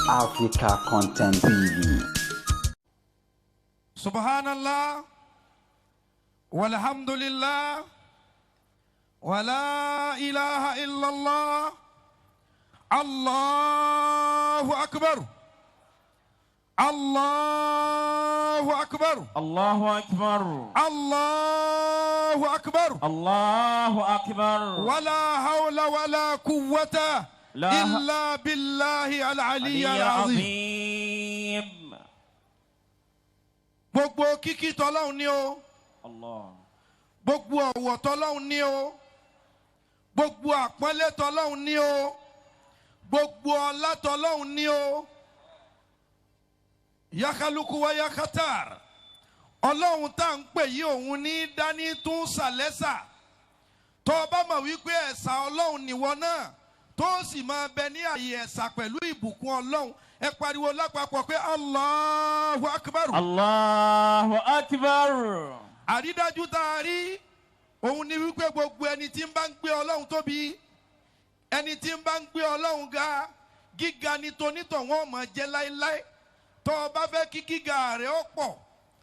Africa Content TV. Subhanallah, walhamdulillah, wala ilaha illallah, Allahu akbar, Allahu akbar, Allahu akbar. Allahu akbar, Allahu akbar. Wala hawla wala quwwata illa billahi al-ali al-azim. Azim. Gbogbo kíkí tọ́lọ́hun ni o. Allah. Gbogbo ọ̀wọ̀ tọ́lọ́hun ni o. Gbogbo àpọ́nlé tọ́lọ́hun ni o. Gbogbo ọlá tọ́lọ́hun ni o. Yakaluku wa yakatar. Ọlọ́hun tá à ń pè yí òun ní dání tún sàlẹ́sà. Tó o bá mọ̀ wípé ẹ̀sà ọlọ́hun nìwọ náà tó sì máa bẹ ní àyè ẹ̀sà pẹ̀lú ìbùkún ọlọ́hun. Ẹ pariwo lápapọ̀ pé Allahu Akbar. Allahu akbar. Àrídájú tá a rí òun ni wípé gbogbo ẹni tí ń bá ń gbé ọlọ́run tóbi, ẹni tí ń bá ń gbé ọlọ́run ga, gíga ni tonítọ̀ wọn máa jẹ́ láéláé. Tó o bá fẹ́ kí gíga rẹ̀ ó pọ̀,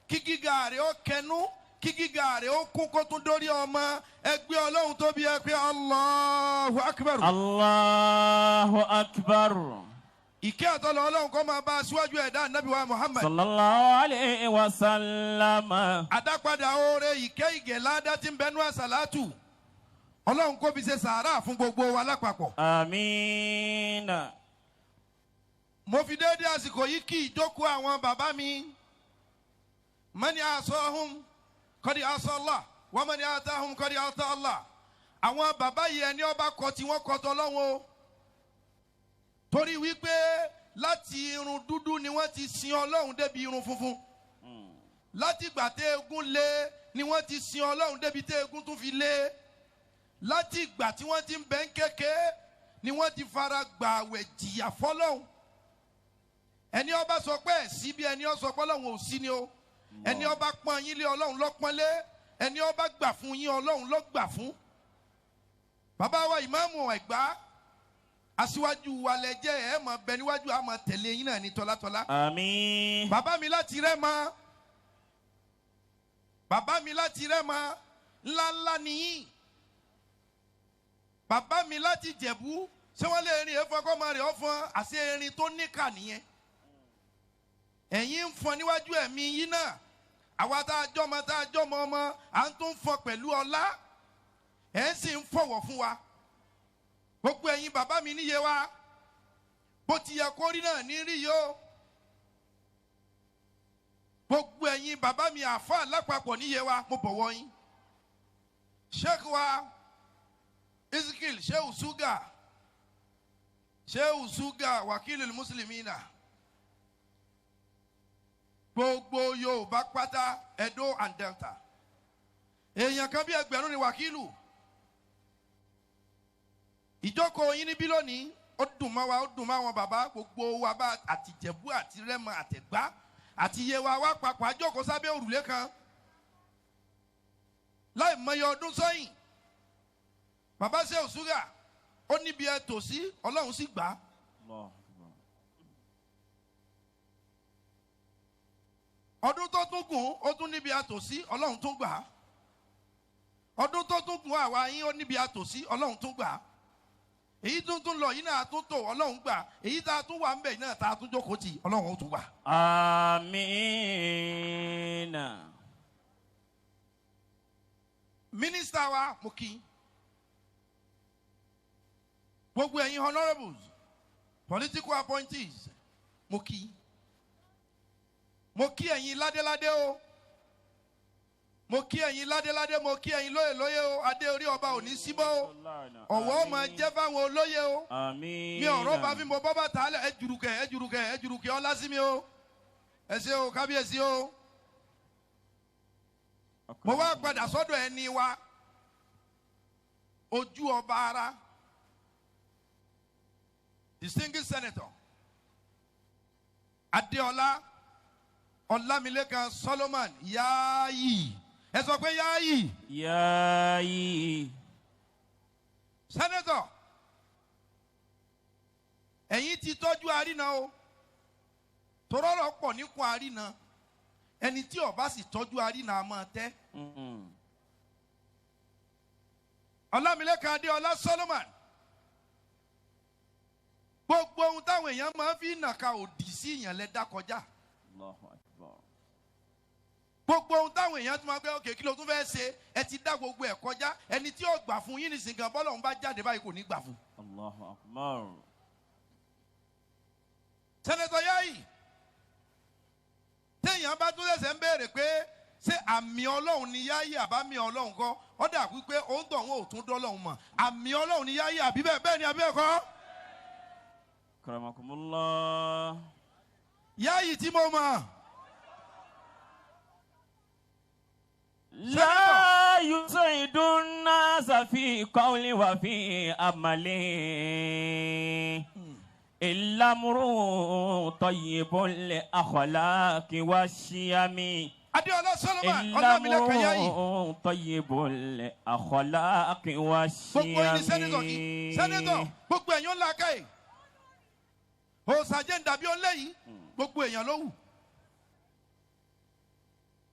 kí gíga rẹ̀ ó kẹnu, kí gíga rẹ̀ ó kún kó tún dórí ọmọ, ẹ gbé ọlọ́run tóbi, ẹ pé Allahu Akbar. Allahu akbar. Ìkẹ́ àtọ́lọ́ ọlọ́run kó máa bá aṣíwájú ẹ̀dá ànábì wa Muhammad. Sallallahu alayhi wa sallam. Àdápadà oore ìkẹ́ ìgẹ̀ ládá tí ń bẹnu àsàlátù. Ọlọ́run kó fi ṣe sàárà fún gbogbo wa lápapọ̀. Àmín. Mo fi déédéé àsìkò yìí kí ìjókòó àwọn bàbá mi. Mani asọ́hún kọ́dí asọ́ Allah, wọ́n mani atahún kọ́dí ata Allah. Àwọn bàbá yìí ẹni ọba kọ tí wọ́n kọ tọ́lọ́hún o. Torí wípé láti irun dúdú ni wọ́n ti sin Ọlọ́run débi irun funfun. Láti ìgbà tẹ́ eégún lé ni wọ́n ti sin Ọlọ́run débi tẹ́ eégún tún fi lé. Láti ìgbà tí wọ́n ti ń bẹ́ ń kéke ni wọ́n ti fara gbà àwẹ̀ jìyà fọ́lọ́hun. Ẹni ọba sọ pé ẹ̀ sí bí ẹni ọ sọ pé Ọlọ́run ò sí ni o. Ẹni ọba pọ́n yín lé Ọlọ́run lọ́pọ́nlé. Ẹni ọba gbà fún yín Ọlọ́run ló gbà fún. Bàbá wa ìmáàmù Ẹ̀gbá, aṣíwájú wa lẹ jẹ́, ẹ máa bẹ níwájú, a máa tẹ̀lé yín náà ní tọ́látọ́lá. Àmín. Bàbá mi láti Rẹ́mọ, bàbá mi láti Rẹ́mọ, ńláńlá nìyí. Bàbá mi láti Jẹ̀bú, ṣé wọ́n lè rin efọn kọ́ máa rẹ̀ ọ́ fọn, àṣẹ erin tó níkà nìyẹn. Ẹ̀yin ń fọn níwájú ẹ̀mí yín náà. Àwa tá a jọmọ tá a jọmọ ọmọ, à ń tún fọn pẹ̀lú ọlá. Ẹ̀ ń sì ń fọ̀wọ̀ fún wa. Gbogbo ẹ̀yin bàbá mi níye wa, bó ti yẹ kó rí náà ní rí yìí o. Gbogbo ẹ̀yin bàbá mi àáfàá lápapọ̀ níye wa, mo bọ̀wọ̀ yín. Sheikh wa Ezekiel Shehu Suga, Shehu Suga wakilul muslimina. Gbogbo Yorùbá pátá, Edo and Delta. Èèyàn kan bí ẹgbẹ̀rún ni wàkílù. Ìjókòó yín níbí lónìí, ó dùn mọ́ wa, ó dùn mọ́ àwọn bàbá gbogbo wa bá àtìjẹ̀bú àti Rẹ́mọ àtẹ̀gbá àti Yewa wá papọ̀ àjókòó sábẹ́ òrùlé kan. Láì mọye ọdún sẹ́yìn, bàbá Shehu Suga ó níbi ẹ tòsí, Ọlọ́run sì gbà á. Ọdún tó tún gùn, ó tún níbi àtòsí, Ọlọ́run tún gbà á. Ọdún tó tún gùn àwa yín, ó níbi àtòsí, Ọlọ́run tún gbà á. Èyí tuntun lọ yìí náà tún tò, Ọlọ́run gbà. Èyí tá a tún wà ń bẹ̀ náà tá a tún jókòó tì, Ọlọ́run ó tún gbà. Àmín. Mínísítà wa mo kí gbogbo ẹ̀yin honourables, political appointees, mo kí. Mo kí ẹ̀yin ládéládé o. Mo kí ẹ̀yin ládéládé, mo kí ẹ̀yin lóyè lóyè o. Adé orí ọba ò ní síbọ̀ o. Ọ̀wọ́ máa jẹ́ fáwọn olóyè o. Àmín. Mi ọ̀rọ̀ bá fi mọ bọ́ bàtà lẹ̀, ẹ jùrùkẹ̀, ẹ jùrùkẹ̀, ẹ jùrùkẹ̀ ọlá sí mi o. Ẹ ṣé o, kábíyèsí o. Mo wá padà sọ́dọ̀ ẹni wa, ojú ọba ara, distinguished senator Adéọlá Ọlámilékan Solomon Yaayi. Ẹ sọ pé Yaayi. Yaayi. Senator, ẹ̀yin ti tọ́jú àrínà o. Torọ́rọ̀ pọ̀ níkun àrínà. Ẹni tí ó bá sì tọ́jú àrínà a máa tẹ́. Ọlámilékan Adéọlá Solomon. Gbogbo ohun táwọn èèyàn máa fi nàka òdì sí ìyàn lẹ dá kọjá. Allahu Akbar. Gbogbo ohun táwọn èèyàn tún máa gbé òkè kí ló tún fẹ́ ṣe, ẹ ti dá gbogbo ẹ̀ kọjá. Ẹni tí ó gbà fún yín nìsín gan bọ́lọ̀ ń bá jáde báyìí kò ní gbà fún. Allahu Akbar. Sẹ́nẹ́tọ̀ Yayi, téèyàn bá tún ṣẹ̀ṣẹ̀ ń béèrè pé ṣé àmì Ọlọ́run ni Yayi àbámi Ọlọ́run kọ́, ó dà wípé òun tọ̀ wọn ò tún dọ́lọ́run mọ̀. Àmì Ọlọ́run ni Yayi àbí bẹ́ẹ̀ bẹ́ẹ̀ ni àbí bẹ́ẹ̀ kọ́. Karamakumullah. Yayi tí mo mọ̀. لا يسعد الناس في قول وفي عمل إلا امرؤ طيب الأخلاق والشيم. Adéọlá Solomon إلا Ọlámilékan Yayi. امرؤ طيب الأخلاق Gbogbo yín ni sẹ́nẹ́tọ̀ kí والشيم. sẹ́nẹ́tọ̀ gbogbo èèyàn ńlá ká yìí. Òòsàjẹ́ ń dàbí ọlẹ́ yìí, gbogbo èèyàn ló wù.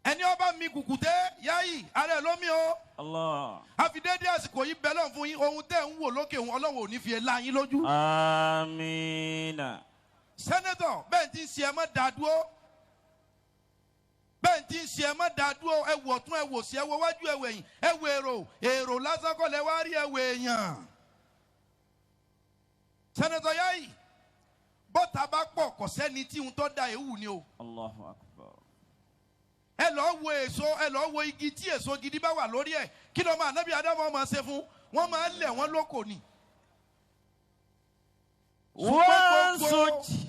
Ẹni ọba mi kùkùté Yayi ara ẹ̀ ló mi o. Allah. Àfi déédéé àsìkò yìí bẹ́ẹ̀ lọ́n fún yín, ohun tẹ́ ń wò lókè òun Ọlọ́run ò ní fi la yín lójú. Amina. Sẹ́nẹ́tọ̀ bẹ́ẹ̀ ti ń ṣe ẹ má dá dúró. Bẹ́ẹ̀ ti ń ṣe ẹ má dá dúró, ẹ wò ọ̀tún ẹ wò sí ẹ wò wájú ẹ wò ẹ̀yìn ẹ wò èrò èrò lásán kọ́ lẹ wá rí ẹ wò èèyàn. Sẹ́nẹ́tọ̀ Yayi, bọ́tà bá pọ̀ kò sẹ́ni tí ń tọ́ da èwù ni o. Allahu Akbar. Ẹ lọ́ọ́ wo èso, ẹ lọ́ọ́ wo igi tí èso gidi bá wà lórí ẹ̀, kí ló máa nábì Ádámù máa ṣe fún wọ́n máa lẹ̀ wọ́n lóko ni. Wọ́n sojì.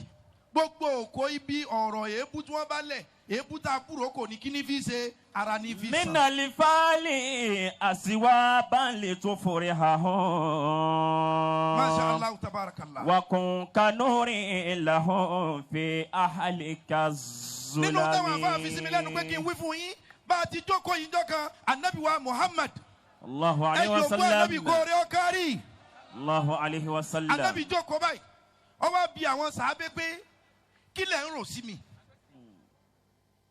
Gbogbo òkò ibi ọ̀rọ̀ èébú tí wọ́n bá lẹ̀, èébú tá a kúrò kò ní kí ní fi ṣe ara ní fi sàn. Mina lifali asiwa banli tufuri hahon. Masha Allah tabarakallah. Wakun kanuri lahun fi ahalika zulami. Nínú táwọn afáà fi sinmi lẹ́nu pé kí n wí fún yín, bá a ti jókòó yín jọ kan, Ànábì wa Muhammad. Allahu alayhi wa Ẹ jòkó Ànábì sallam. kóore ó kárí. Allahu alayhi wa sallam. Ànábì jókòó báyìí, ó wá bi àwọn sàábé pé kí lẹ̀ ń rò sí mi?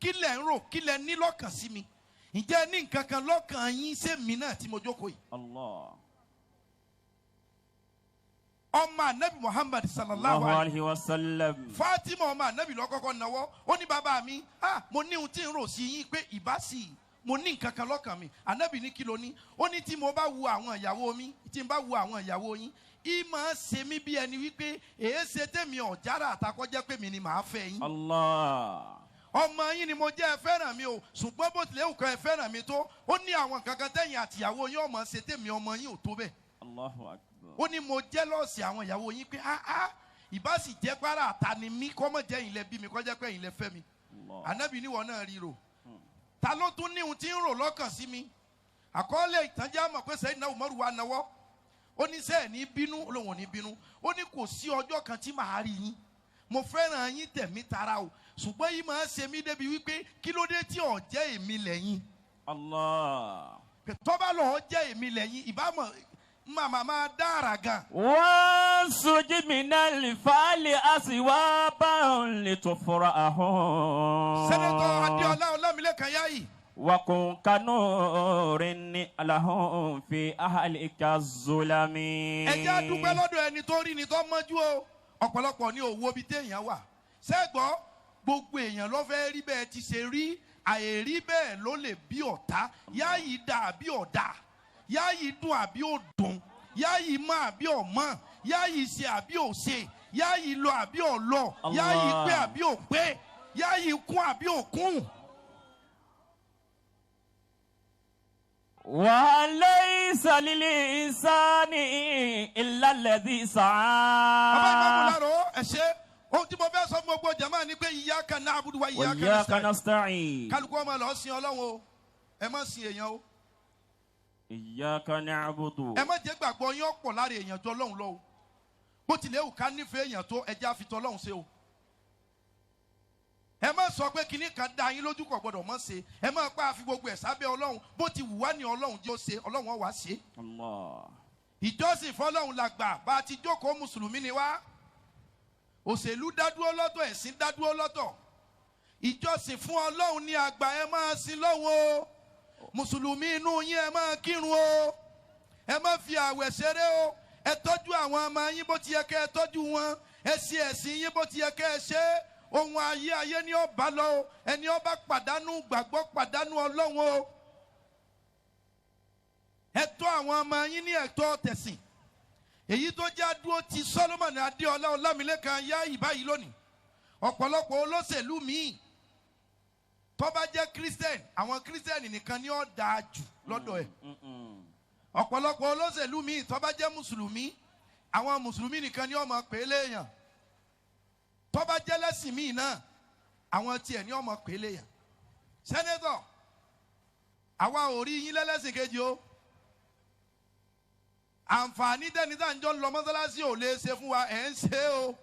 Kí lẹ̀ ń rò? Kí lẹ̀ ní lọ́kàn sí mi? Ǹjẹ́ ní nǹkan kan lọ́kàn yín ṣé mi náà tí mo jókòó yìí? Allah. Ọmọ Ànábì Muhammad sallallahu alayhi wa sallam. Fatima ọmọ Ànábì ló kọ́kọ́ nawọ́. Ó ní bàbá mi, mo ní ohun tí ń rò sí yín pé ìbá sí i, mo ní nǹkan kan lọ́kàn mi. Ànábì ní kí ló ní? Ó ní tí mo bá wu àwọn ìyàwó mi, tí n bá wu àwọn ìyàwó yín, í máa ṣe mí bí ẹni wípé èé ṣe tèmi ọ̀jára àtakọ́jẹ́ pé mi ni màá fẹ́ yín. Allah. Ọmọ yín ni mo jẹ́, ẹ fẹ́ràn mi o, ṣùgbọ́n bó tilẹ̀ wù kọ́ ẹ fẹ́ràn mi tó, ó ní àwọn kankan tẹ̀yìn àtìyàwó yín ọmọ ṣe tèmi ọmọ yín ò tó bẹ́ẹ̀. Allahu Akbar. Ó ní mo jẹ́ lọ́ọ̀sì àwọn ìyàwó yín pé ìbá sì jẹ́ pàrọ̀ àta ni mí, kọ́ mọ̀ jẹ́ ìyìn lẹ bí mi, kọ́ jẹ́ pé ìyìn lẹ fẹ́ mi. Ànábì níwọ̀ náà ríro. Ta ló tún ní ohun tí ń rò lọ́kàn sí mi? Àkọọ́lẹ̀ ìtànjẹ́ àmọ̀ pé Sayyidina Umaru wa nawọ́. Ó ní sẹ́ẹ̀ ní bínú, lòun ò ní bínú. Ó ní kò sí ọjọ́ kan tí màá rí yín. Mo fẹ́ràn yín tẹ̀mí tara o. Ṣùgbọ́n yìí máa ń ṣe mí débi wípé kí ló dé tí ò jẹ́ èmi lẹ́yìn. Allah. Tó bá lọ́ọ́ jẹ́ èmi lẹ́yìn, ìbámu màmá máa dára gan. Wọ́n sojú mi náà lè fàálẹ̀ àṣìwá báwọn lè tó fọ́ra ahọ́n. Sẹ́nẹ́tọ̀ Adéọlá Ọlámilékan Yayi. Wakun kanu rin alahun fi ahalika zulami. Ẹ jẹ́ á dúpẹ́ lọ́dọ̀ ẹni tó rí ni tó mọ́jú o. Ọ̀pọ̀lọpọ̀ ní òwò bíi téèyàn wà. Sẹ́gbọ́ gbogbo èèyàn ló fẹ́ rí bẹ́ẹ̀ ti ṣe rí, àìrí bẹ́ẹ̀ ló lè bí ọ̀tá. Yayi dà àbí ọ̀dà, Yayi dùn àbí òdùn, Yayi mọ́ àbí ọ̀mọ́, Yayi ṣe àbí òṣe, Yayi lọ àbí ọ̀lọ, Yayi pé àbí òpé, Yayi kún àbí òkún. وليس للإنسان إلا الذي سعى. Bàbá ìmáàmù Láró, ẹ ṣé. Ohun tí mo fẹ́ sọ fún gbogbo jàmáà ni pé iyyaka na'budu wa iyyaka nasta'in. Kálukú ọmọ lọ sin Ọlọ́run o, ẹ má sin èèyàn o. Iyyaka na'budu. Ẹ má jẹ́ gbàgbọ́ yín ọ̀pọ̀ lára èèyàn tó Ọlọ́run lọ o. Bó tilẹ̀ wù ká nífẹ̀ẹ́ èèyàn tó, ẹ jẹ́ á fi tọlọ́run ṣe o. Ẹ má sọ pé kinní kan dá yín lójú kò gbọdọ̀ mọ́ ṣe. Ẹ má pa àfi gbogbo ẹ̀ sábẹ́ Ọlọ́run. Bó ti wù wá ní Ọlọ́run jẹ́ ó ṣe, Ọlọ́run ó wá ṣe. Allah. Ìjọsìn fọlọ́run la gbà, bá a ti jókòó mùsùlùmí ni wá. Òṣèlú dádúró lọ́tọ̀, ẹ̀sìn dádúró lọ́tọ̀. Ìjọsìn fún Ọlọ́run ní àgbà, ẹ máa sin lọ́hùn o. Mùsùlùmí inú yín, ẹ máa kírun o, ẹ má fi àwẹ̀ ṣeré o. Ẹ tọ́jú àwọn ọmọ yín bó ti yẹ kẹ́ ẹ tọ́jú wọn. Ẹ ṣe ẹ̀sìn yín bó ti yẹ kẹ́ ẹ ṣe. Ohun ayé, ayé ni ó bá lọ o. Ẹni ó bá pàdánù gbàgbọ́ pàdánù Ọlọ́run o. Ẹ tọ́ àwọn ọmọ yín ní ẹ̀tọ́ tẹ̀sìn. Èyí tó já dúró ti Solomon Adéọlá Ọlámilékan Yáyì báyìí lónìí, ọ̀pọ̀lọpọ̀ olóṣèlú míì tó bá jẹ́ Christian, àwọn Christian nìkan ni ó dáa jù lọ́dọ̀ ẹ̀. Ọ̀pọ̀lọpọ̀ olóṣèlú míì tó bá jẹ́ mùsùlùmí, àwọn mùsùlùmí nìkan ni ó máa pè é léèyàn. Tó bá jẹ́ lẹ́sìn míì náà, àwọn tiẹ̀ ni ó máa pè é léèyàn. Senator, àwa ò rí yín lẹ́lẹ́sìn kejì o. Àǹfààní tẹ́ni tá à ń jọ ń lọ mọ́sálásí ò lè ṣe fún wa, ẹ̀ ń ṣe o.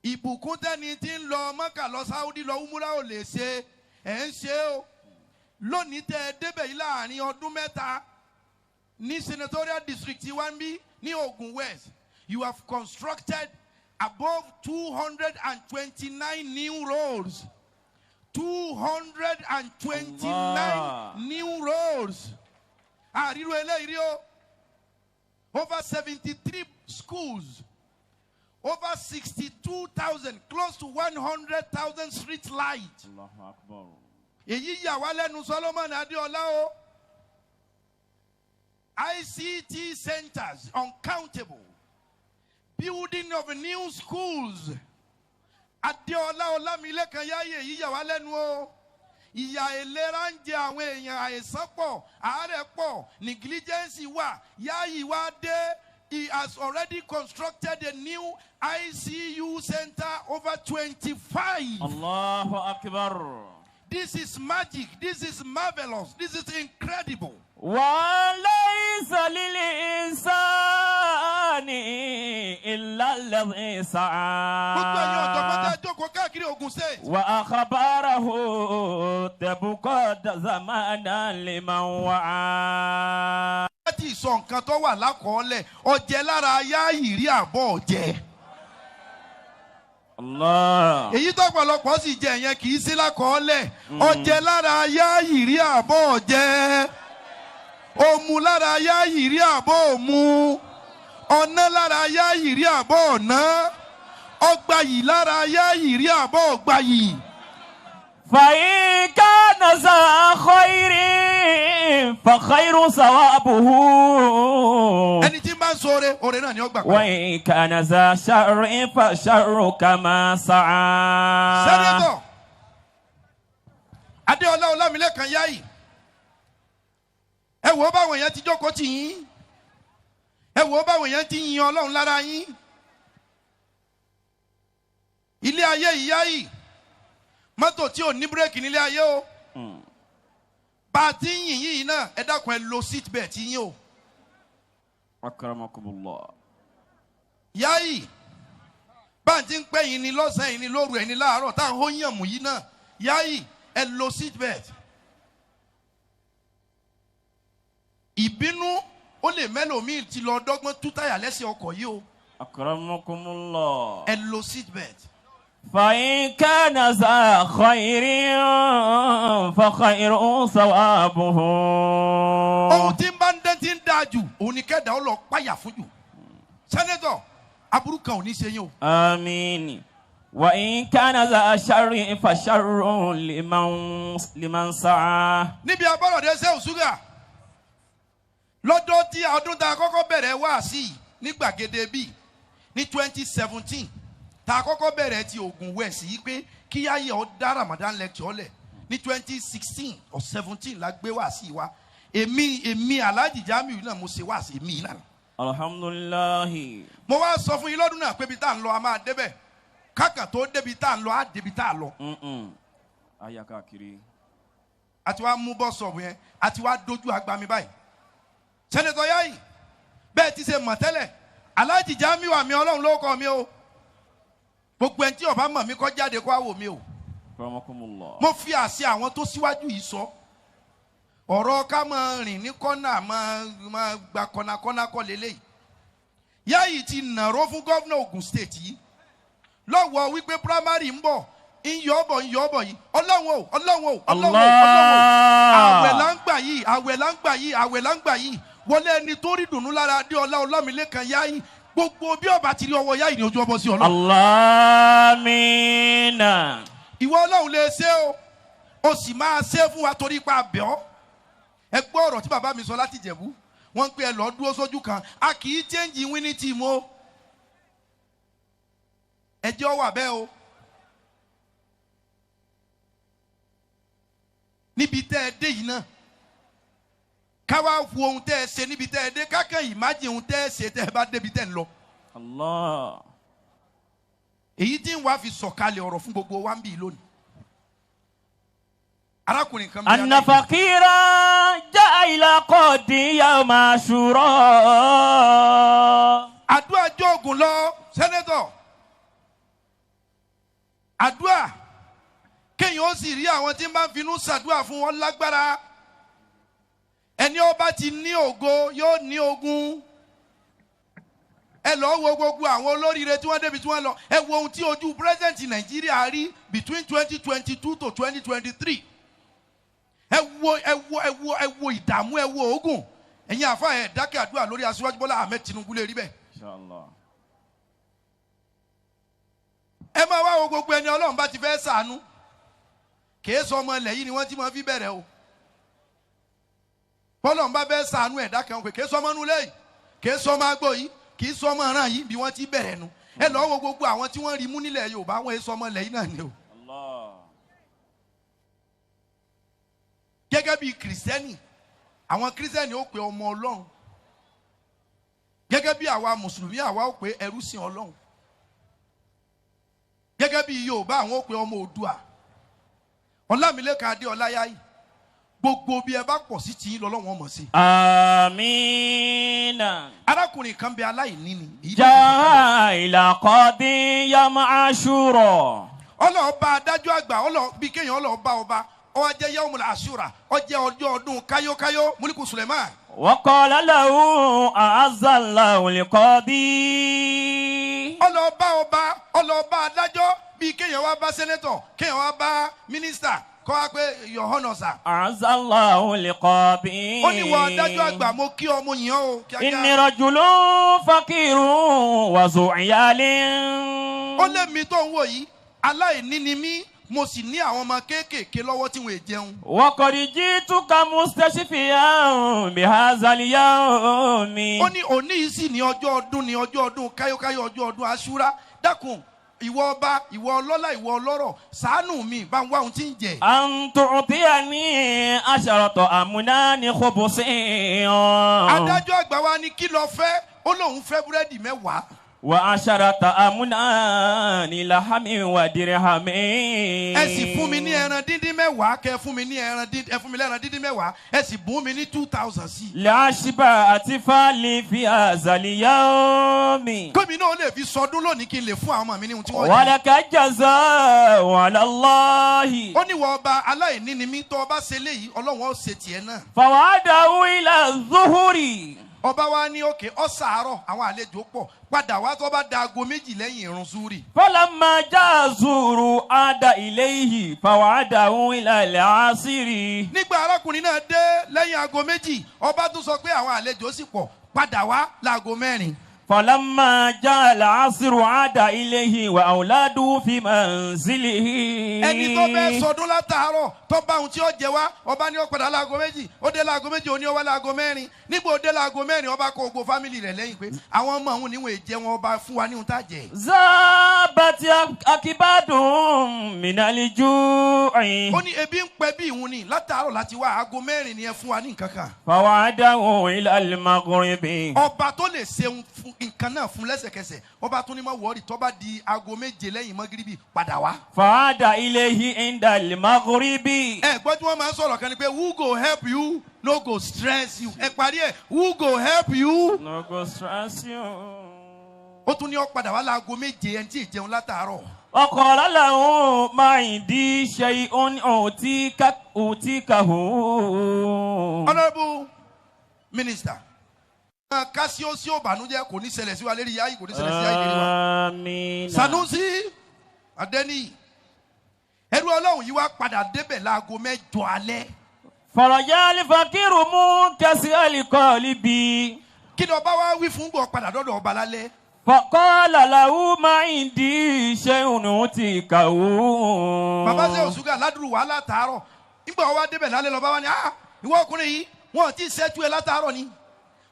Ìbùkún tẹ́ni tí ń lọ Mọ́kà, lọ Sáúdí, lọ Úmúrà ò lè ṣe, ẹ̀ ń ṣe o. Lónìí tẹ́ ẹ débẹ̀ yìí, láàrin ọdún 3 ní senatorial district wa ń bí ní Ogun West, you have constructed above 229 new roads, 229 Allah. new roads. Àríro eléyìí rí o. Over 73 schools, over 62,000, close to 100,000 street light. Allahu Akbar. Èyí yà wá lẹ́nu, Solomon Adéọlá o. ICT centers uncountable, building of new schools. Adéọlá Ọlámilékan Yáyè, èyí yà wá lẹ́nu o. Ìyà ìlera ń jẹ àwọn èèyàn, àìsàn pọ̀, àárẹ̀ pọ̀, negligence wà. Yáyì wá dé, he has already constructed a new ICU center, over 25. Allahu Akbar. This is magic. This is marvelous. This is incredible. وليس للإنسان إلا الذي سعى. Gbogbo ẹ̀yin ọ̀jọ̀gbọ́n tẹ́ ẹ jókòó káàkiri Ogun State. وأخباره تبقى زمانا لمن وعى. Láti sọ nǹkan tó wà lákọọ́lẹ̀, ọ̀jẹ̀ lára Yáyì rí àbọ̀ ọ̀jẹ̀. الله. Èyí tọ́pọ̀lọpọ̀ sì jẹ yẹn kì í sí lákọọ́lẹ̀. Ọ̀jẹ̀ lára Yáyì rí àbọ̀ ọ̀jẹ̀. Òmù lára Yáyì rí àbọ̀ òmù. Ọ̀nà lára Yáyì rí àbọ̀ ọ̀nà. Ọgbà yìí lára Yáyì rí àbọ̀ ọgbà yìí. فإن كان ذا خير فخير ثوابه. Ẹni tí ń bá ń sọ oore, oore náà ni ó gbà padà. وإن كان ذا شر فشر كما سعى. Senator Adéọlá Ọlámilékan Yáyì, ẹ wò ó báwọn èèyàn ti jókòó tì yín. Ẹ wò ó báwọn èèyàn ti yin Ọlọ́run lára yín. Ilé ayé yìí, Yáyì, mọ́tò tí ò ní bírèkì nílé ayé o. Bá a ti ń yìn yìí náà, ẹ dákun, ẹ lo seat belt yín o. أكرمكم الله. Yáyì, bá a ti ń pẹ́ yín ni lọ́sàn-án yín ni lóru ẹ̀ ní láàárọ̀ tá à ń hó yànmù yìí náà, Yáyì, ẹ lo seat belt. Ìbínú ó lè mẹ́lòmíì ti lọ dọ́gbọ́n tú táyà lẹ́sẹ̀ ọkọ̀ yìí o. أكرمكم الله. Ẹ lo seat belt. فإن كان ذا خير فخير ثوابه. Ohun tí ń bá ń dán tí ń dáa jù òun ni kẹ́dà ó lọ páyà fún jù. Senator, aburú kan ò ní ṣe yín o. آمين. وإن كان ذا شر فشر لمن سعى. Níbi abọ́rọ̀dé sẹ́wọ̀n ṣúgà lọ́jọ́ tí ọdún tá a kọ́kọ́ bẹ̀rẹ̀ wá sí i ní gbàgede bíi ní 2017 tá a kọ́kọ́ bẹ̀rẹ̀ ti Ògùn West yìí pé kí ayé ọ dá Ramadan lecture lẹ̀ ní 2016 or 17 la gbé wá sí i wa. Èmi Alhaji Jamiu náà mo ṣe wá sí èmi náà. Alhamdulillahi. Mo wá sọ fún yín lọ́dún náà pé ibi tá à ń lọ, a máa débẹ̀. Kákà tó débi tá à ń lọ, á débi tá à lọ. Aya káàkiri. Àti wá mú bọ́sọ̀bù yẹn, àti wá dojú agbami báyìí. Senator Yayi, bẹ́ẹ̀ ti ṣe mọ̀ tẹ́lẹ̀, Alhaji Jamiu àmì Ọlọ́run ló kọ́ mi o. Gbogbo ẹni tí ó bá mọ̀ mí kó jáde kó wá wò mí o. Akramakumullah. Mo fi àṣẹ àwọn tó síwájú yìí sọ ọ̀rọ̀ ká máa rìn ní kọ́nà, máa gba kọ́nàkọ́nà kọ́ lélẹ́yìí. Yáyì ti nàró fún gómìnà Ògùn State yìí lọ́wọ́ wípé primary ń bọ̀, ń yọ ọ́ bọ̀, ń yọ ọ́ bọ̀ yìí. Ọlọ́run o, Ọlọ́run o, Ọlọ́run o, Ọlọ́run o. Àwẹ̀ là ń gbà yìí, àwẹ̀ là ń gbà yìí, àwẹ̀ là ń gbà yìí. Wọlé ẹni tó rí dùnú lára Adéọlá Ọlámilékan Yáyì, gbogbo bí ọba ti rí ọwọ́ Yáyì ní ojú ọbọ sí Ọlọ́run. Amina. Ìwọ Ọlọ́run lè ṣe o, o sì máa ṣe é fún wa torí ipa àbẹ̀ ọ́. Ẹ gbọ́ ọ̀rọ̀ tí bàbá mi sọ láti Ìjẹ̀bú. Wọ́n ń pè ẹ lọ́ọ́ dúró sójú kan, a kì í change winning team o. Ẹ jẹ́ ọ wà bẹ́ẹ̀ o. Níbi tẹ́ ẹ dé yìí náà, ká wá wo ohun tẹ́ ẹ ṣe níbi tẹ́ ẹ dé, kákan imagine ohun tẹ́ ẹ ṣe tẹ́ ẹ bá débi tẹ́ ẹ ń lọ. Allah. Èyí tí ń wá fi sọ̀kalẹ̀ ọ̀rọ̀ fún gbogbo wa ń bì lónìí. Arákùnrin kan bí أن aláìní. فقيرا جاء إلى قاضي يوم عاشوراء. Àdúrà jóògùn lọ, sẹ́nẹ́tọ̀. Àdúrà kéèyàn ó sì rí àwọn tí ń bá ń finú ṣàdúrà fún wọn lágbára. Ẹni ó bá ti ní ògo yóò ní ogun. Ẹ lọ wo gbogbo àwọn olóríire tí wọ́n débi tí wọ́n lọ. Ẹ wo ohun tí ojú president Nàìjíríà rí between 2022 to 2023. Ẹ wo, ẹ wo, ẹ wo, ẹ wo ìdààmú, ẹ wo ogun. Ẹ̀yin àfa, ẹ̀ dákẹ́ àdúrà lórí Aṣíwájú Bọ́lá Ahmed Tinubu lè rí bẹ́ẹ̀. Inshallah. Ẹ máa wá wo gbogbo ẹni Ọlọ́run bá ti fẹ́ sànú. Kìí sọ ọmọ ilẹ̀ yìí ni wọ́n ti máa fi bẹ̀rẹ̀ o. Bọ́lọ́run bá fẹ́ sànú ẹ̀dá kan pé kìí sọ ọmọ inú ilé yìí, kìí sọ ọmọ agbó yìí, kìí sọ ọmọ ìran yìí, bí wọ́n ti bẹ̀rẹ̀ nu. Ẹ lọ́ọ́ wo gbogbo àwọn tí wọ́n rí mú nílẹ̀ Yorùbá, wọ́n èso ọmọ ilẹ̀ yìí náà ni o. Allah. Gẹ́gẹ́ bí Kìrìsìtẹ́nì, àwọn Kìrìsìtẹ́nì ó pe ọmọ Ọlọ́run. Gẹ́gẹ́ bí àwa Mùsùlùmí, àwa ó pe ẹrú sìn Ọlọ́run. Gẹ́gẹ́ bí Yorùbá, àwọn ó pe ọmọ Oòduà. Ọlámilékan Adéọlá Yáyì, gbogbo bí ẹ bá pọ̀ sí tiyín lọ́lọ́wọ́n mọ̀ sí. Amina. Arákùnrin kan bẹ, aláìní ni. Èyí ló fi sọ̀kalẹ̀. جاء إلى قاضي يوم عاشوراء. Ọlọ́ọ̀ba adájọ́ àgbà, ọlọ́ọ̀ bí kéèyàn ọlọ́ọ̀ba ọba, ó wá jẹ́ Yawmul Ashura, ó jẹ́ ọjọ́ ọdún káyókáyó Múlíkù Suleiman. وقال له أعز الله القاضي. Ọlọ́ọ̀ba ọba, ọlọ́ọ̀ba adájọ́, bí kéèyàn wá bá senator, kéèyàn wá bá mínísítà, kọ́ wá pé your honour sir. أعز الله القاضي. Ó ní wọ adájọ́ àgbà, mo kí ọmọ yìí o kíákíá. إني رجل فقير وذو عيال. Ó lé mi tó ń wò yìí, aláìní ni mí, mo sì ní àwọn ọmọ kéékèèké lọ́wọ́ tí wọ́n è jẹun. وقد جئتك مستشفيا بهذا اليوم. Ó ní òní yìí sì ní ọjọ́ ọdún, ní ọjọ́ ọdún káyókáyó, ọjọ́ ọdún Aṣúra. Dákun, ìwọ ọba, ìwọ ọlọ́lá, ìwọ ọlọ́rọ̀, ṣàánú mi, bá ń wá ohun tí ń jẹ. أن تعطيني 10 أمنان خبز. Adájọ́ àgbà wa ní kí ló fẹ́? Ó lóun fẹ́ búrẹ́dì 10. و10 أمنان لحم ودرهم. Ẹ sì fún mi ní ẹran díndín 10, kẹ fún mi ní ẹran díndín, ẹ fún mi lẹ́ran díndín 10, ẹ sì bùn mi ní 2,000 sí i. لأشبع أطفالي في هذا اليوم. Gómìnà ó lè fi sọdún lónìí, kí n lè fún àwọn ọmọ mi ní ohun tí wọ́n jẹ. ولك الجزاء على الله. Ó ní wọ ọba, aláìní ni mí, tó ọba ṣe léyìí, Ọlọ́run ó ṣe tiẹ̀ náà. فوعده إلى الظهر. Ọba wa ní òkè ọ̀sàárọ̀, àwọn àlejò pọ̀, padà wá tó bá da aago 2 lẹ́yìn irun zúrì. فلما جاء الظهر عاد إليه فوعده إلى العصر. Nígbà arákùnrin náà dé lẹ́yìn aago 2, ọba tún sọ pé àwọn àlejò sì pọ̀, padà wá láago 4. فلما جاء العصر عاد إليه وأولاده في منزله. Ẹni tó fẹ́ sọdún látàárọ̀ tó bá ohun tí ó jẹ wá, ọba ní ó padà láago 2. Ó dé láago 2, ó ní ó wá láago 4. Nígbà ó dé láago 4, ọba kó gbogbo family rẹ̀ lẹ́yìn pé àwọn ọmọ òun níwọ̀n èjẹ wọn, ọba fún wa ní ohun tá a jẹ. ذابت أكبادهم من الجوع. Ó ní ebi ń pẹ́ bí ìhun ni látàárọ̀ láti wá, aago 4 ni, ẹ fún wa ní nǹkan kan. فوعده إلى المغرب. Ọba tó lè ṣeun fún nǹkan náà fún lẹ́sẹ̀kẹsẹ̀, ọba tún ní má worry, tó bá di aago 7 lẹ́yìn mọ́gíríbì, padà wá. فعاد إليه عند المغرب. Ẹ gbọ́ tí wọ́n máa ń sọ̀rọ̀ kan ni pé who go help you no go stress you. Ẹ parí ẹ̀, who go help you. No go stress you. Ó tún ní ó padà wá láago 7, ẹni tí ì jẹun látàárọ̀. وقال له ما عندي شيء أعطيك أعطيكه. Honourable minister. Máa ká sí ó sí òbànújẹ́ kò ní ṣẹlẹ̀ sí wa lérí yáyí, kò ní ṣẹlẹ̀ sí yáyí lérí wa. Àmín. Sanusi Adeniyi, ẹrú Ọlọ́run yìí wá padà débẹ̀ láago 8 alẹ́. فرجع الفقير منكسر القلب. Kí ni ọba wa wí fún gbọ́ padà dọ́dọ̀ ọba lálẹ́? فقال له ما عندي شيء أعطيكه. Bàbá ṣe òṣùgà ládùúrú wàhálà látàárọ̀, nígbà wọn wá débẹ̀ lálẹ́ lọ́ba wa ni, ah, ìwọ ọkùnrin yìí, wọn ò tí ì ṣẹ́jú ẹ látàárọ̀ ni,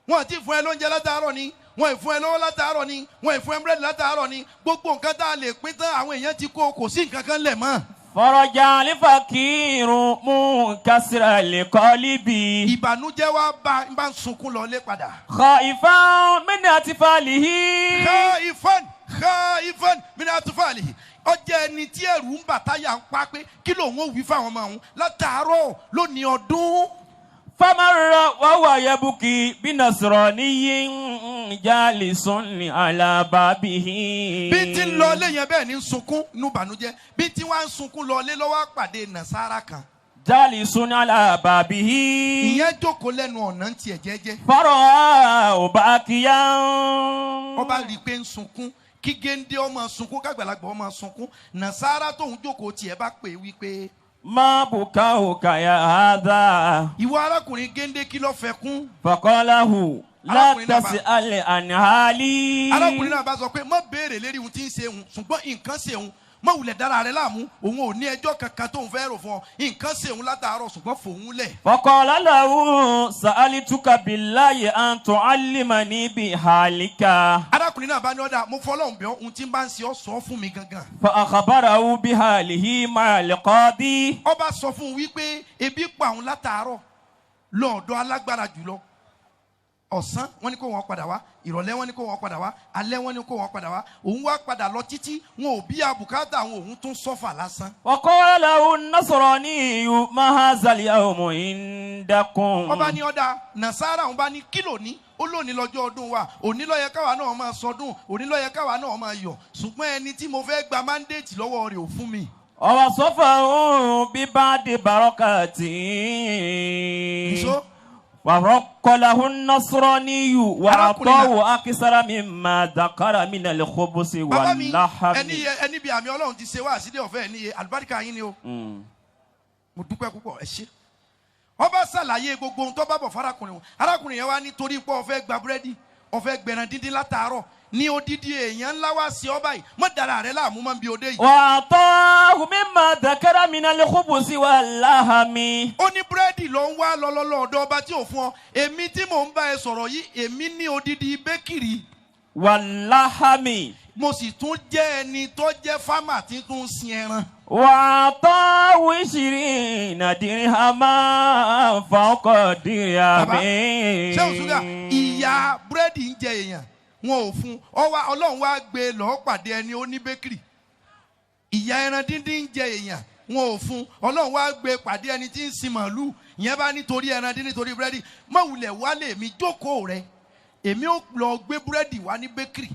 wọn ò tí ì fún ẹ lóúnjẹ látàárọ̀ ni, wọn ì fún ẹ lọ́wọ́ látàárọ̀ ni, wọn ì fún ẹ búrẹ́dì látàárọ̀ ni, gbogbo nǹkan tá a lè pín tán àwọn èèyàn ti kó, kò sí nǹkan kan lẹ̀ mọ́. فرجع الفقير منكسر القلب. Ìbànújẹ́ wa bá ń bá ń sunkún lọlé padà. خائفا من أطفاله. خائفا خائفا من أطفاله. Ọjọ́ ẹni tí ẹ̀rù ń bà táyà ń pa pé kí lòun ò wí fáwọn ọmọ òun látàárọ̀ lónìí ọdún. فمر وهو يبكي بنصراني جالس على بابه. Bí ti ń lọ ilé yẹn bẹ́ẹ̀ ni ń sunkún nínú ìbànújẹ́, bí tí wọ́n á ń sunkún lọ ilé lọ́wọ́ pàdé nàṣàrà kan. جالس على بابه. Ìyẹn jókòó lẹ́nu ọ̀nà ń tiẹ̀ jẹ́jẹ́. فرآه باكيا. Ọba rí i pé ń sunkún, kí géńdé ọmọ sunkún, kágbàlagbà ọmọ sunkún, nàṣàrà tóun jókòó tiẹ̀ bá pè é wípé, ما بكاؤك يا هذا؟ ìwọ arákùnrin géńdé, kí ló fẹ́ kún? فقال له لا Arákùnrin náà bá- تسأل عن حالي. Arákùnrin náà bá sọ pé má béèrè lérí ohun tí ń ṣe òun, ṣùgbọ́n nǹkan ṣe òun, má wulẹ̀ dára rẹ láàmú, òun ò ní ẹjọ́ kankan tóun fẹ́ rò fún ọ, nǹkan ṣe òun látàárọ̀, ṣùgbọ́n fòun lẹ̀. فقال له سألتك بالله أن تعلمني بحالك. Arákùnrin náà bá ní ọ̀dà, mo fọlọ́hún bẹ̀ ọ́, ohun tí ń bá ń ṣe ọ́, sọ fún mi gangan. فأخبره بحاله مع القاضي. Ọba sọ fún un wípé ebi pa òun látàárọ̀ lọ́ọ̀dọ̀ alágbára jùlọ, ọ̀sán wọ́n ní kó wọn padà wá, ìrọ̀lẹ́ wọ́n ní kó wọn padà wá, alẹ́ wọ́n ní kó wọn padà wá, òun wá padà lọ títí wọn ò bí abùkátà àwọn, òun tún sọ́fà lásán. وقال له النصراني ما هذا اليوم عندكم؟ Ọba ní ọ̀dà, nàṣàrà òun bá ní kílò ní ó lónìí lọ́jọ́ ọdún wa, òní ló yẹ káwa náà máa sọdún, òní ló yẹ káwa náà máa yọ̀, ṣùgbọ́n ẹni tí mo fẹ́ gba mandate lọ́wọ́ rẹ̀ ò fún mi. ووصفه ببعض بركاته. Nìṣó. ورق له النصراني وأعطاه أكثر مما ذكر من الخبز Bàbá mi, واللحم. ẹni yẹ ẹni bí àmì Ọlọ́run ti ṣe wá àsídẹ̀ ọ̀fẹ́ ẹni yẹ àlùbáríkà yín ni o. Mo dúpẹ́ púpọ̀, ẹ ṣé. Ọba ṣàlàyé gbogbo ohun tó bá bọ̀ fárakùnrin wọn. Arákùnrin yẹn wá nítorí pé ó fẹ́ gba búrẹ́dì, ó fẹ́ gbẹran díndín látàárọ̀ ní odidi èèyàn ńlá wá sí ọba yìí, mọ́ dára rẹ láàmú mọ́ bí òde yìí. وأعطاه مما ذكر من الخبز واللحم. Ó ní búrẹ́dì ló ń wá lọ́lọ́lọ́ ọ̀dọ̀ ọba tí ò fún ọ, èmi tí mò ń bá ẹ sọ̀rọ̀ yìí, èmi ní odidi bakery, واللحم. mo sì tún jẹ́ ẹni tó jẹ́ farmer tí tún ń sin ẹran. وأعطاه 20 درهما فوق الدرهم. Ṣé òṣùgà ìyá búrẹ́dì ń jẹ èèyàn wọn ò fún ọ wá, Ọlọ́run wá gbé e lọ́ọ́ pàdé ẹni ó ní bakery. Ìyá ẹran díndín ń jẹ èèyàn wọn ò fún, Ọlọ́run wá gbé e pàdé ẹni tí ń sin màálù. Ìyẹn bá nítorí ẹran díndín, nítorí búrẹ́dì, má wulẹ̀ wálé mi, jókòó rẹ, èmi ò lọ gbé búrẹ́dì wá ní bakery,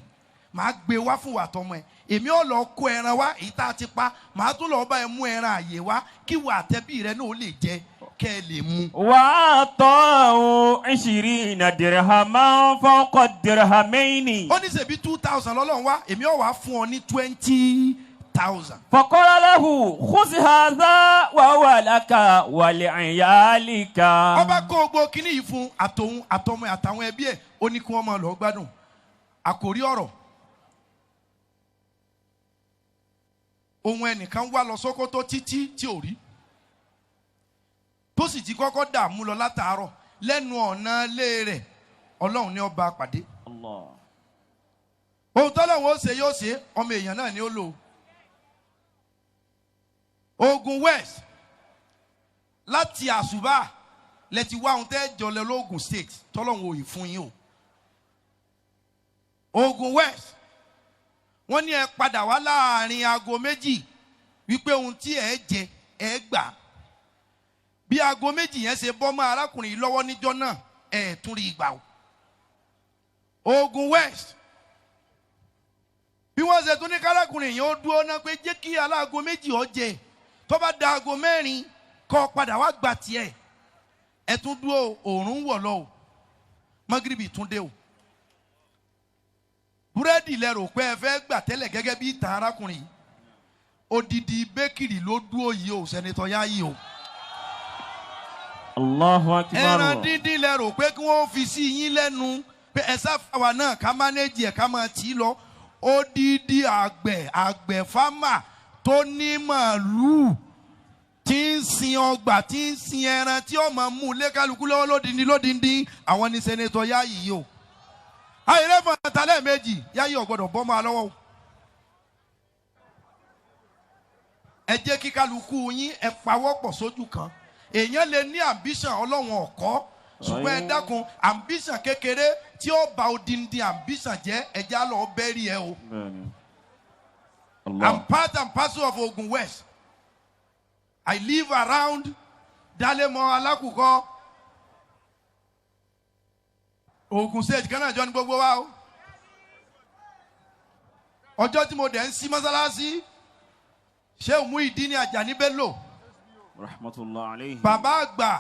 màá gbé wá fún wa tọmọ ẹ, èmi ò lọ kó ẹran wá èyí tá a ti pa, màá tún lọ bá ẹ mú ẹran àyè wá kí wà àtẹbí rẹ náà ó lè jẹ kẹ́ ẹ lè mu. وأعطاه 20 درهما فوق الدرهمين. Ó ní ṣebí 2,000 lọ́lọ́run wá, èmi ò wá fún ọ ní 20,000. فقال له خذ هذا وهو لك ولعيالك. Ọba kó gbogbo kínní yìí fún àtòun àtọmọ ẹ̀ àtàwọn ẹbí ẹ̀, ó ní kí wọ́n máa lọ gbádùn. Àkòrí ọ̀rọ̀, ohun ẹnìkan wá lọ Sókótó títí tí ò rí, tó sì ti kọ́kọ́ dààmú lọ látàárọ̀, lẹ́nu ọ̀nà ilé rẹ̀ Ọlọ́run ní ọba pàdé. Ohun tọ́lọ́run ó ṣe yóò ṣe, ọmọ èèyàn náà ni ó lò. Ogun West, láti àṣùbà lẹ ti wá ohun tẹ́ jọlẹ lóògùn State, tọ́lọ́run ò yìí fún yín o. Ogun West, wọ́n ní ẹ padà wá láàrin aago 2 wípé ohun tí ẹ jẹ ẹ gbà. Bí aago 2 yẹn ṣe bọ́ mọ́ arákùnrin yìí lọ́wọ́ níjọ́ náà, ẹ tún rí ìgbà o. Ogun West, bí wọ́n ṣe tún ní kárákùnrin yìí ó dúró náà pé jẹ́ kí aláago 2 ó jẹ, tó bá da aago 4 kó padà wá gbà tiẹ̀, ẹ tún dúró, òòrùn wọ̀ lọ o. Mọ́gìrìbì tún dé o. Búrẹ́dì lẹ rò pé ẹ fẹ́ gbà tẹ́lẹ̀ gẹ́gẹ́ bí ìtàn arákùnrin yìí. Odidi bakery ló dúró yìí o, Senator Yayi o. Allahu akbar. Ẹran díndín lẹ rò pé kí wọ́n fi sí yín lẹ́nu pé ẹ sáfàwà náà ká mánéjì ẹ̀ ká máa tì í lọ. Odidi àgbẹ̀ fámà tó ní màálùú tí ń sin ọgbà tí ń sin ẹran tí ó máa mú lé kálukú lọ́wọ́ lódindi lódindi àwọn ní Senator Yayi yìí o. Àìrẹ́ fún àtàlẹ́ méjì Yayi ò gbọ́dọ̀ bọ́ máa lọ́wọ́ o. Ẹ jẹ́ kí kálukú yín ẹ pawọ́pọ̀ sójú kan. Èèyàn lè ní ambition ọlọ́run ọ̀kọ́ ṣùgbọ́n ẹ dákun ambition kékeré tí ó ba odindi ambition jẹ́ ẹ já lọ bẹ́rí ẹ o. I'm part and parcel of Ogun West. I live around Dalemo Alákùkọ. Ogun State kan náà jọ ní gbogbo wa o. Ọjọ́ tí mo dẹ̀ ń sí mọ́sálásí, Sheikh Muhyiddin Ajani Bello. Rahmatullah alayhi. Bàbá àgbà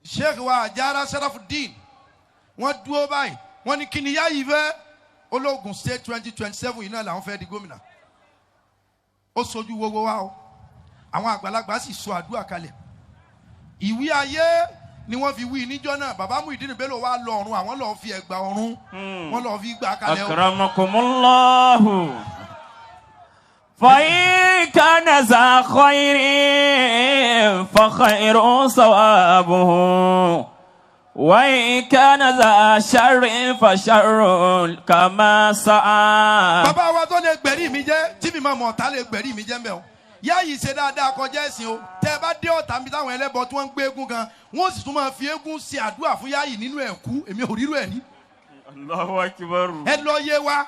Sheikh wa Ajara Sharafuddin wọ́n dúró báyìí wọ́n ní kí ni Yayi fẹ́ ológun State 2027 yìí náà làwọn fẹ́ di gómìnà. Ó sojú gbogbo wa o. Àwọn àgbàlagbà sì sọ àdúrà kalẹ̀. Ìwé ayé ni wọ́n fi wí níjọ́ náà. Bàbá Muhyiddin Bello wá lọ ọ̀run, àwọn lọ́ọ́ fi ẹ̀gbà ọ̀run wọ́n lọ́ọ́ fi gbà kalẹ̀ o. Akramakumullahu. فإن كان ذا خير فخير صوابه وإن كان ذا شر فشر كما سعى. Bàbá wa tó lè gbẹ̀rí mi jẹ́ tí mi máa mọ̀ ọ̀tá lè gbẹ̀rí mi jẹ́ mbẹ́ o. Yayi ṣe dáadáa kọjá ẹ̀sìn o. Tẹ́ ẹ bá dé ọ̀tá mi táwọn ẹlẹ́bọ tí wọ́n ń gbé eégún gan, wọ́n sì tún máa fi eégún ṣe àdúrà fún Yayi nínú ẹ̀kú. Èmi ò rírú ẹ̀ rí. Allahu akbar. Ẹ lọ yé wa.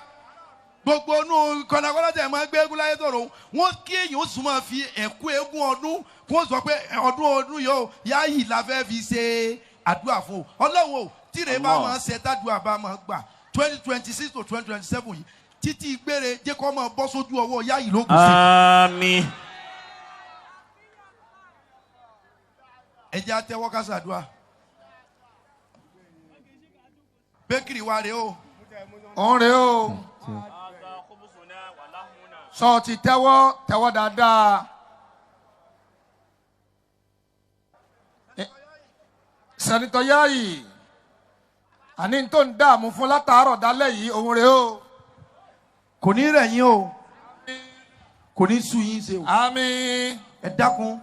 Gbogbo inú kọ́nàkọ́nà tẹ̀ máa gbé eégún láyé tọ̀rọ̀ wọ́n kí èèyàn ó sì máa fi ẹ̀kú eégún ọdún kó wọ́n sọ pé ọdún ọdún yìí o Yayi la fẹ́ fi ṣe àdúrà fún o. Ọlọ́run o tíre bá máa ṣe tádùá bá máa gbà 2026 to 2027 yìí títí gbére jẹ́ kó máa bọ́ sójú ọwọ́ Yayi lókun sí. Àmín. Ẹ jẹ́ àtẹ́wọ́ ká ṣàdúrà. Bakery wa rèé o. Òun rèé o. Sọ ti tẹ́wọ́ tẹ́wọ́ dáadáa. Senator Yayi àní tó ń dààmú fún látàárọ̀ dálẹ̀ yìí òun rèé o. Kò ní rẹ̀ yín o, kò ní sú yín ṣe o. Àmín. Ẹ dákun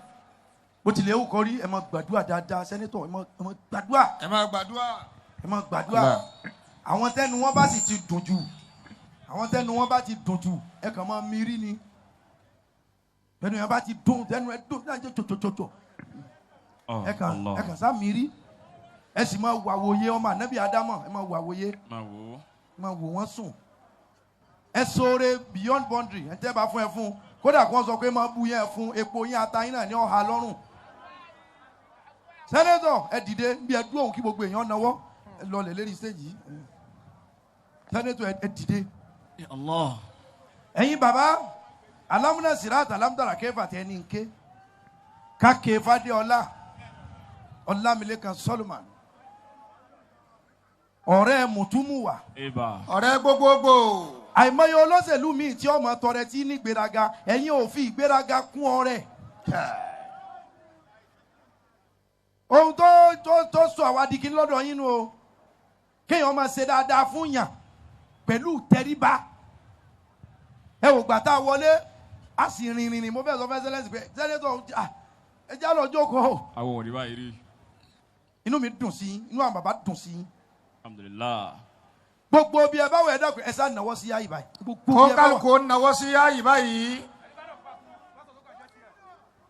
bó tilẹ̀ ó kọ rí ẹ máa gbàdúrà dáadáa sẹ́nitọ̀ ẹ máa gbàdúrà. Ẹ máa gbàdúrà. Ẹ máa gbàdúrà. Àwọn tẹnu wọn bá sì ti dùn jù, àwọn tẹnu wọn bá ti dùn jù ẹ kàn máa mírí ni. Tẹnu yẹn bá ti dùn tẹnu ẹ dùn náà jẹ tòtòtòtò. Ẹ kàn sá mírí. Ẹ sì máa wà wòye ọmọ ànábì Ádámọ̀ ẹ máa wà wòye. Máa wò wọ́n sùn. Ẹ sọ̀rọ̀ beyond boundary ẹ tẹ́ bá fún ẹ fún kódà kí wọ́n sọ pé máa bu yẹn fún epo yín ata yín náà ní ọ̀hà lọ́rùn. Sẹ́nẹ́tọ̀ ẹ dìde bí ẹ dúró òun kí gbogbo èèyàn náwó ẹ lọlẹ̀ lérí stage yìí. Sẹ́nẹ́tọ̀ ẹ dìde. Allah. Ẹ̀yin bàbá alámúná sirat alámúdàrà kẹfà tẹ ní nké káké fadéọlá Ọlámilékan Solomon ọ̀rẹ́ mùtúmùwà. Ọ̀rẹ́ gbogbogbò. Àìmọye olóṣèlú míì tí ọmọ tọrẹ tí ní ìgbéraga ẹ̀yin ò fi ìgbéraga kún ọrẹ. Ohun tó sọ àwa di kíní lọ́dọ̀ yín nu o, kéèyàn máa ṣe dáadáa fún yàn pẹ̀lú tẹríba. Ẹ wò gbà tá a wọlé a sì rìnrìn mo fẹ́ sọ fẹ́ sẹ́lẹ̀sì pé sẹ́lẹ̀tọ̀ ẹ já lọ jókòó. Àwọn ò rí báyìí rí. Inú mi dùn sí inú àwọn bàbá dùn sí. Alhamdulillah. Gbogbo bí ẹ bá wọ ẹ dákun ẹ sá nawọ́ sí Yayi báyìí. Kó kálukú nawọ́ sí Yayi báyìí.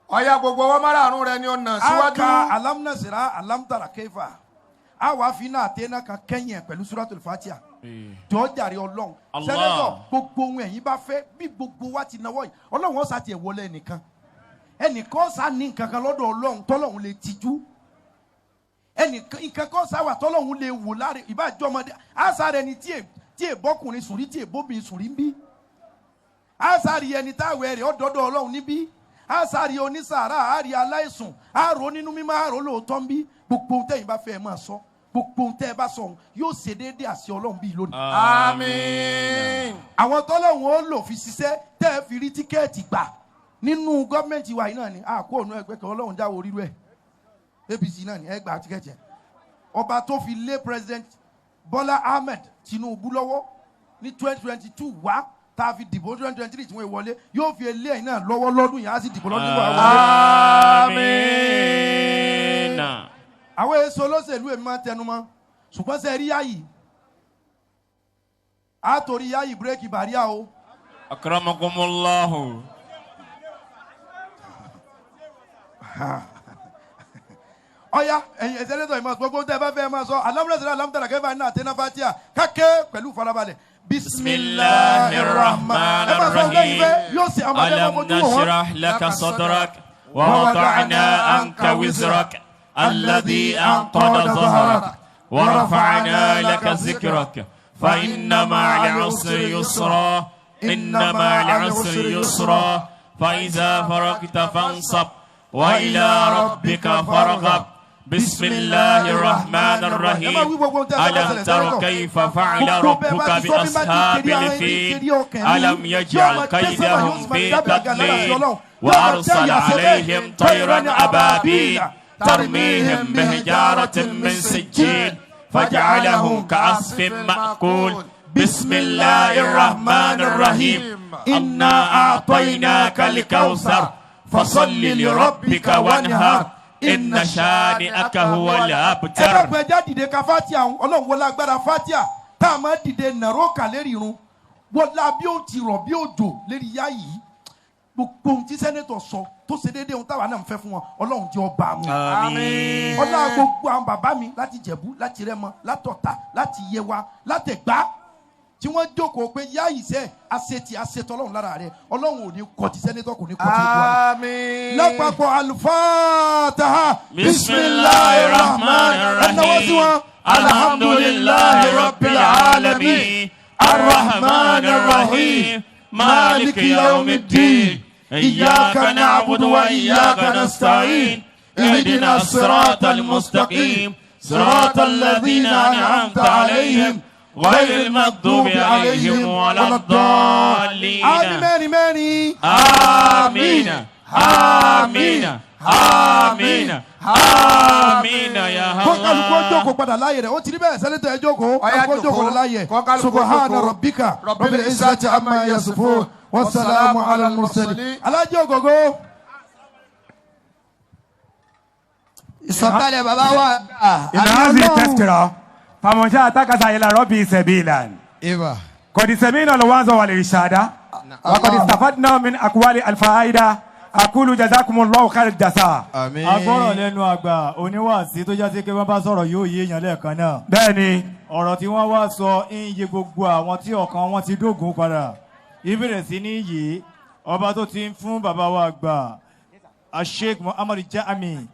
Ọ̀ya gbogbo ọwọ́ márààrún rẹ ni ó nà síwájú. A ka alámúnasìrá alámútàrà kẹfà a wàá fi iná àtẹnà kan kẹ́yìn ẹ̀ pẹ̀lú suratul Fatiha. Jọ̀ọ́ jàre Ọlọ́run. Sẹ́nẹ́tọ̀ gbogbo ohun ẹ̀yin bá fẹ́ bí gbogbo wa ti nawọ́ yìí Ọlọ́run ọ̀sà tiẹ̀ wọlé ẹnìkan. Ẹnìkan ọ̀sà ní nǹkan kan lọ́dọ̀ Ọlọ́run tọ́lọ́run lè tijú. Ẹnìkan nǹkan kan sáwà tọ́lọ́hún lè wò láre ìbájọ́ ọmọdé àṣà rẹ ni tí è bọ́kùnrin sùn rí tí è bóbìnrin sùn rí ń bí. Àṣà rí ẹni táwẹ̀ rẹ̀ ọ̀dọ́dọ̀ Ọlọ́run níbí. Àṣà rí onísàárà àrí aláìsùn àrò nínú mímọ́ àrò lóòótọ́ ń bí. Gbogbo tẹ̀yin bá fẹ́ ẹ máa sọ. Gbogbo ohun tẹ́ ẹ bá sọ òun yóò ṣe déédéé àṣẹ Ọlọ́run bíi lónìí. Àmín. Àwọn tọ́lọ́hún ó lò fi ṣiṣẹ́ tẹ́ ẹ fi rí ticket gbà nínú gọ́ọ̀mẹ̀ntì wa yìí náà ni àkó ònú ẹgbẹ́ kan Ọlọ́run jáwọ́ rírú ẹ̀ APC náà ni ẹ gba ticket yẹn. Ọba tó fi lé President Bọ́lá Ahmed Tinubu lọ́wọ́ ní 2022 wá tá a fi dìbò 2023 tí wọ́n wọlé yóò fi lé ẹ̀yin náà lọ́wọ́ lọ́dún yẹn á sì dìbò lọ́dún wà wọlé. Àmín. Àwọn èso olóṣèlú èmi máa ń tẹnu mọ́, ṣùgbọ́n ṣe rí Yáyì á torí Yáyì bírèkì bàríà o. Akramakumullahu. Ọ̀ya ẹ̀yin ẹ̀sẹ̀lẹ̀tọ̀ ìmọ̀ gbogbo tẹ́ ẹ bá fẹ́ máa sọ alámúlẹ̀sẹ̀lẹ̀ alámútàlà kẹfà ní àtẹná fatia kákẹ́ pẹ̀lú farabalẹ̀. Bismillahirrahmanirrahim. Ẹ máa sọ ọgbẹ́ yìí fẹ́ yóò ṣe àwọn ọmọdé Alam máa fojú wò wọ́n. nashrah laka sadrak wa wada'na anka wizrak alladhi anqada dhahrak wa rafa'na laka zikrak fa inna ma'al usri yusra inna ma'al usri yusra fa idha faragta fansab wa ila rabbika farghab. Bismillahirrahmanirrahim. Ẹ máa wí gbogbo ohun tí a fẹ́ Alam ṣẹlẹ̀ tara sẹ́nitọ̀. kayfa fa'ala Gbogbo bẹ́ẹ̀ bá rabbuka ti bi sọ bí bá ti kiri ashabil ara ẹni fil kiri ọkàn yín. alam Yóò yaj'al máa tẹ́ sọ́mà, yóò kaydahum sì máa fi dábìí àga lára sí tadlil Ọlọ́run. wa Yóò máa tẹ́ arsala ìyàsẹ́ bẹ́ẹ̀. alayhim tayran ababil tarmihim bihijaratin min sijil faj'alahum ka'asfin ma'kul. Bismillahirrahmanirrahim. Inna a'tainaka al-kawthar fasalli li rabbika wanhar inna shani'aka huwal Ẹ abtar. dákun, ẹ já dìde ka fatia ọ̀hún. Ọlọ́run wọlé agbára fatia tá a máa dìde nàró kà lérí irun wọlé bí ó ti rọ̀ bí òjò lérí yá yìí. Gbogbo ohun tí sẹ́nẹ́tọ̀ sọ tó ṣe déédéé ohun táwa náà ń fẹ́ fún wọn, Ọlọ́run jẹ́ ọba mu. Àmín. Ọlá gbogbo àwọn bàbá mi láti Jẹ̀bú, láti Rẹ́mọ, látọ̀tà, láti Yewa, látẹ̀gbá tí wọ́n jókòó pé yá ìṣe àṣetì àṣetọ̀ Ọlọ́run lára rẹ̀, Ọlọ́run ò ní kọ́ ti sẹ́nẹ́tọ̀, kò ní kọ́ ti gbogbo wa. Àmín. Lápapọ̀ alufataha. Bismillahirrahmanirrahim. Ẹnáwó sí wọn. Alhamdulillahi rabbil alamin. Arrahmanir rahim. Maliki yawmiddin. Iyyaka na'budu wa iyyaka nasta'in. Ihdina siratal mustaqim. Siratal ladhina an'amta alayhim. Ghayril maghdubi alayhim waladdallin. Àmín mẹ́rin mẹ́rin. Àmín. Àmín. Àmín. Àmín ya Kó kálukú ó Allah. jókòó padà láàyè rẹ̀, ó ti rí bẹ́ẹ̀. Sẹ́nitọ̀ ẹ jókòó, Ọ̀yá kálukú ó jókòó jókòó. láàyè. Kó kálukú ó Subhana jókòó. rabbika Rabbil rabbil izzati amma yasifun wasalaamu ala mursalin. Alájọ ògógó. Ìsọ̀kalẹ̀ bàbá wa. إن هذه التذكرة فمن شاء اتخذ إلى ربه سبيلا. Eva. قد سمعنا الوعظ والإرشاد وقد استفدنا من أقوال الفائدة. أقول جزاكم الله خير الجزاء. Àmín. Agbọ́rọ̀ lẹ́nu àgbà oníwàásí tó jásí pé wọ́n bá sọ̀rọ̀ yóò yé èèyàn lẹ́ẹ̀kan náà. Bẹ́ẹ̀ni. Ọ̀rọ̀ tí wọ́n wá sọ ń yé gbogbo àwọn tí ọkàn wọn ti dógùn padà. Ìbẹ̀rẹ̀ sí ní yìí ọba tó ti ń fún bàbá wa àgbà Sheikh Muhammad Jami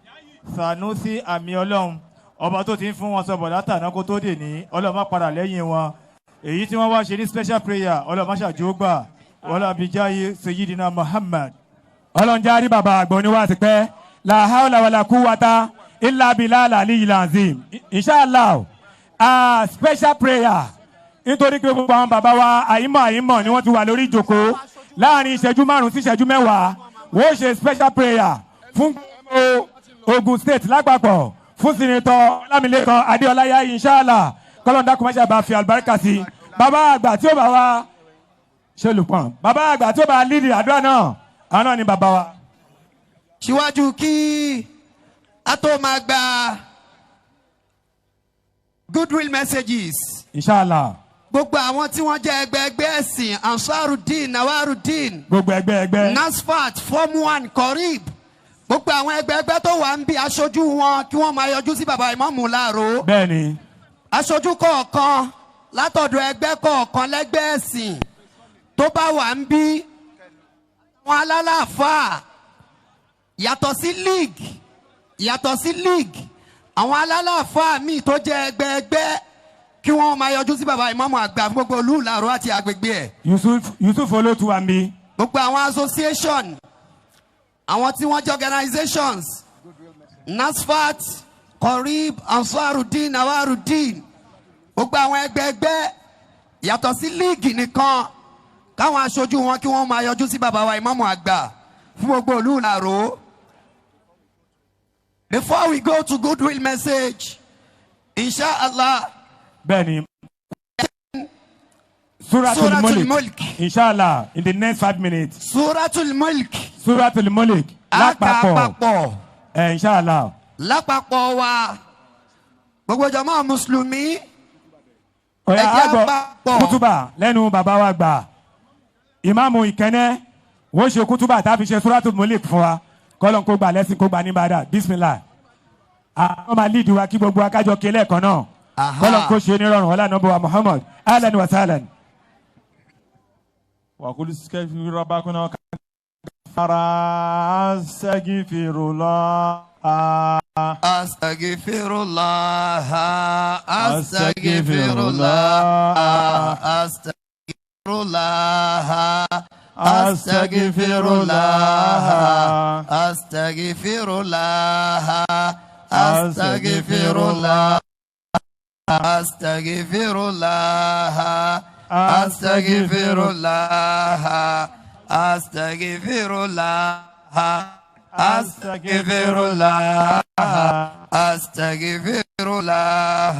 Sanusi àmì Ọlọ́run, ọba tó ti ń fún wọn sọ bọ̀dá tàná kó tó dè ní Ọlọ́run má padà lẹ́yìn wọn. Èyí tí wọ́n wá ṣe ní special prayer, Ọlọ́run má ṣàjò gbà wọlé abijáyé Sayyidina Muhammad. Ọlọ́run járí bàbá àgbà oníwàásí pẹ́. La hawla wala quwwata illa billahi aliyyil azim. Inshallah, special prayer nítorí pé gbogbo àwọn bàbá wa àyímọ̀ àyímọ̀ ni wọ́n ti wà lórí ìjókòó. Láàrin ìṣẹ́jú 5 sí ìṣẹ́jú 10 wọ́n ṣe special prayer fún gbogbo Ogun State lápapọ̀ fún Senator Ọlámilékan Adéọlá Yayi. Inshallah, kọ́lọ́n dákun máṣe bá fi àlùbáríkà sí bàbá àgbà tí ó bá wa ṣe olùpọ̀n, bàbá àgbà tí ó bá lídìí àdúrà náà, àwọn náà ni bàbá wa. Síwájú kí a tó máa gba goodwill messages. Inshallah. Gbogbo àwọn tí wọ́n jẹ́ ẹgbẹ́ ẹgbẹ́ ẹ̀sìn Ansarudeen, Nawarudeen, Gbogbo ẹgbẹ́ ẹgbẹ́. Nasfat, Form 1, Korib, gbogbo àwọn ẹgbẹ́ ẹgbẹ́ tó wà ń bí aṣojú wọn kí wọ́n máa yọjú sí bàbá ìmáàmù láàró. Bẹ́ẹ̀ni. Aṣojú kọ̀ọ̀kan látọ̀dọ̀ ẹgbẹ́ kọ̀ọ̀kan lẹ́gbẹ́ ẹ̀sìn tó bá wà ń bí wọn alálàáfáà, yàtọ̀ sí league, yàtọ̀ sí league, àwọn alálàáfáà míì tó jẹ́ ẹgbẹ́ ẹgbẹ́ kí wọ́n máa yọjú sí bàbá ìmáàmù àgbà fún gbogbo ìlú Ìláró àti agbègbè ẹ̀. Yusuf Olótù wa ń bí. Gbogbo àwọn association, àwọn tí wọ́n jẹ́ organizations, NASFAT, Korib, Ansarudeen, Awarudeen, gbogbo àwọn ẹgbẹ́ ẹgbẹ́ yàtọ̀ sí league nìkan, káwọn aṣojú wọn kí wọ́n máa yọjú sí bàbá wa ìmáàmù àgbà fún gbogbo ìlú Ìlàró. Before we go to goodwill message, inshallah, Bẹ́ẹ̀ni, Suratul Suratul Mulk. Mulk. Inshallah, in the next 5 minutes. Suratul Mulk. Suratul Mulk. Lápapọ̀. Lápapọ̀. Ẹ inshallah. Lápapọ̀ wa, gbogbo jàmá mùsùlùmí, Ọ̀yà ẹ jẹ́ àgbọ̀ àpapọ̀. Kútùbà lẹ́nu bàbá wa gbà. Ìmáàmù Ìkẹ́nẹ́ wọ́n ṣe kútùbà tá a fi ṣe Suratul Mulk fún wa. Kọ́lọ́n kó gbà lẹ́sìn, kó gbà ní bàdà. Bismillah. Àwọn máa lead wa kí gbogbo akájọ kele ẹ̀kan náà. Aha. Kọ́lọ́n kó ṣe nírọ̀rùn ọlá nọ́bọ̀ wa Muhammad. Ahlan wa sahlan. وقل استغفروا ربكم كفر أستغفر الله. أستغفر الله، أستغفر الله، أستغفر الله، أستغفر الله، أستغفر الله، أستغفر الله، أستغفر الله، أستغفر الله، أستغفر الله، أستغفر الله، أستغفر الله،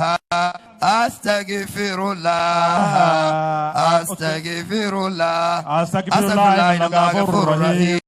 أستغفر الله، أستغفر الله. أستغفر الله إن الله غفور رحيم.